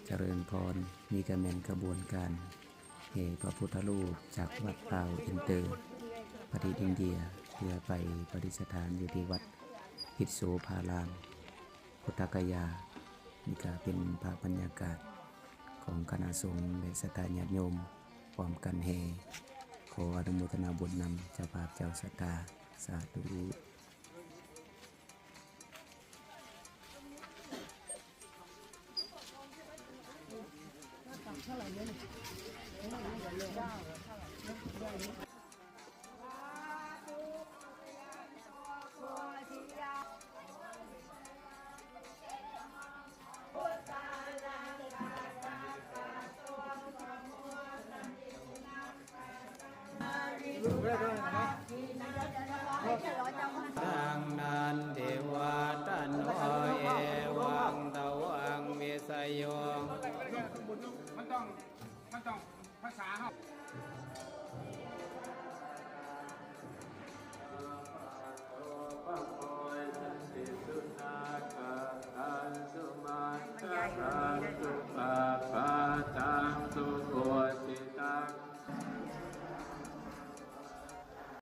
ຈະເລີນພອນ. ນີ້ກໍແມ່ນຂະບວນການແຫ່ພະພຸດທະຮູບຈາກວັດລາວອິນເຕີ ປະເທດອິນເດຍ ເພື່ອໄປປະດິດສະຖານຢູ່ທີ່ວັດທິດໂສພາລາມ ພຸດທະກະຍາ. ນີ້ກໍເປັນພາບບັນຍາກາດຂອງຄະນະສົງ ແລະ ສັດທາຍາດໂຍມ ພ້ອມກັນແຫ່. ຂໍອະນຸໂມທະນາບຸນນຳເຈົ້າພາບເຈົ້າສັດທາ. ສາທຸ. ດັ່ງນັ້ນເທວະຕະໂນ ເອວັງຕະວັງວິສໂຍ. ມັນຕ້ອງ ມັນຕ້ອງພາສາເຮົາ.